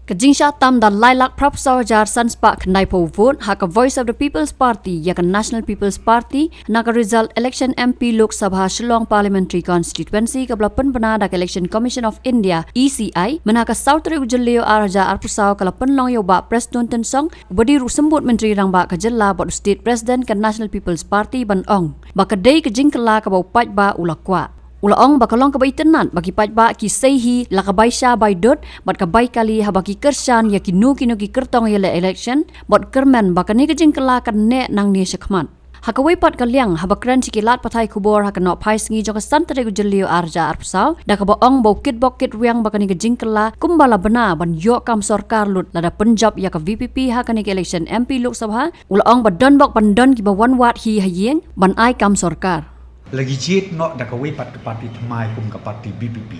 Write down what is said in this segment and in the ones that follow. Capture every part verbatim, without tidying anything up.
Ka jingshah tam da lai lak phra phew saw hajar san spah khyndai phew vote ha ka Voice of the People's Party ïa ka National People's Party na ka result election M P Lok Sabha Shillong Parliamentary Constituency kaba la pynbna da ka Election Commission of India, E C I, mynha ka saw tarik u Jylliew ar hajar arphew saw, ka la pynlong ïa u Bah Prestone Tynsong, uba dei ruh u symbud Myntri Rangbah ka jylla bad u State President ka National People's Party, ban ong ba ka dei ka jingkylla kaba u paidbah u la kwah. U la ong ba ka long kaba itynnad ba ki paidbah ki sei hi la ka bai sha bai dud bad ka bai kali haba ki kyrshan ïa kino kino ki kyrtong ïaleh election, bad kyrmen ba kane ka jingkylla kan neh nangne shakhmat. Ha kawei pat ka liang, haba kren sha ki lad pathai khubor ha ka nohphai sngi jong ka san tarik u Jylliew ar hajar arphew saw, da kaba ong ba u kitbok kitrwiang ba kane ka jingkylla kumba la bna ban ïoh kam sorkar lut lada pynjop ïa ka V P P ha kane ka election M P Lok Sabha, u la ong ba donbok ban don kiba wan wad hi ha ïing ban ai kam sorkar. La ngi jied noh da kawei pat ka party thymmai kum ka party V P P.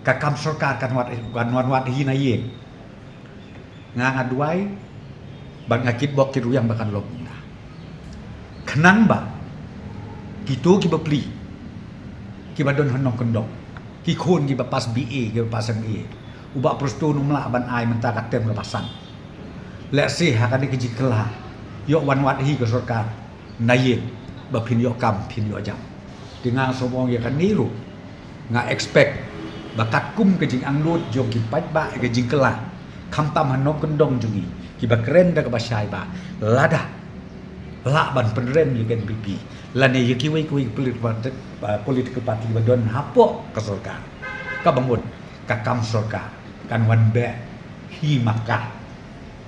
Ka kam sorkar kan wad, kan wan wad hi na ïing. Nga, nga duwai bad nga kitbok kitrwiang ba kan long kumta. Khnang ba kito kiba plie, kiba don ha nongkyndong, ki khun kiba pass B A, kiba pass M A, u Bah Prestone um lah ban ai mynta ka term kaba san. Lehse ha kane ka jingkylla, ïoh wan wad hi ka sorkar na ïing ba phin ïoh kam, phin ïoh jam. Te nga sngewbha ong ïa kane ruh, nga expect ba katkum ka jingangnud jong ki paidbah ïa ka jingkylla, khamtam ha nongkyndong jong ngi, kiba kren da kaba shai ba lada lah ban pynrem ïa ka N P P lane ïa kiwei kiwei ki political, uh, political party ba don hapoh ka sorkar, kaba mut ka kam sorkar kan wan beh hi ma ka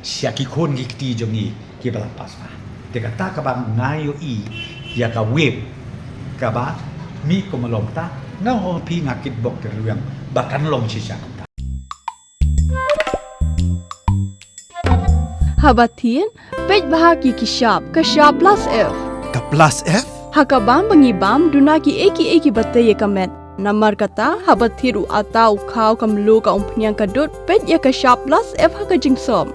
sha ki khun ki kti jong ngi kiba la pass ma. Te kata kaba nga ïohi ïa ka whip kaba mih kum long ta, nga ong phi, nga kitbok kitrwiang ba kan long shisha kumta. Haba thied, peit bha ki ki shap, ka shap plus F. Ka plus F? Ha ka bam ba ngi bam, duna kiei kiei kiba tei ïa ka met. Namar kata, haba thied u atta, u khaw, ka mluh, ka umphniang, ka dud, peit ïa ka shap plus F ha ka jingsop.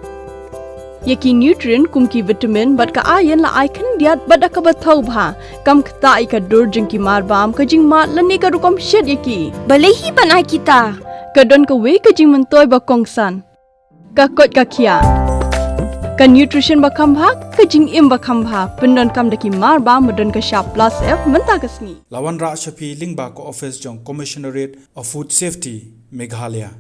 Ïa ki nutrient kum ki vitamin bad ka iron la ai khyndiat bad da kaba thaw bha. Kam ktah ïa ka dur jong ki marbam, ka jingmad lane ka rukom shet ïa ki. Balei hi ban ai kita? Ka don kawei ka jingmyntoi ba kongsan. Ka koit ka khiah. Ka nutrition ba kham bha, ka jingim ba kham bha. Pyndonkam da ki marbam ba don ka shap plus F mynta ka sngi. La wanrah sha phi lyngba ka office jong Commissionerate of Food Safety, Meghalaya.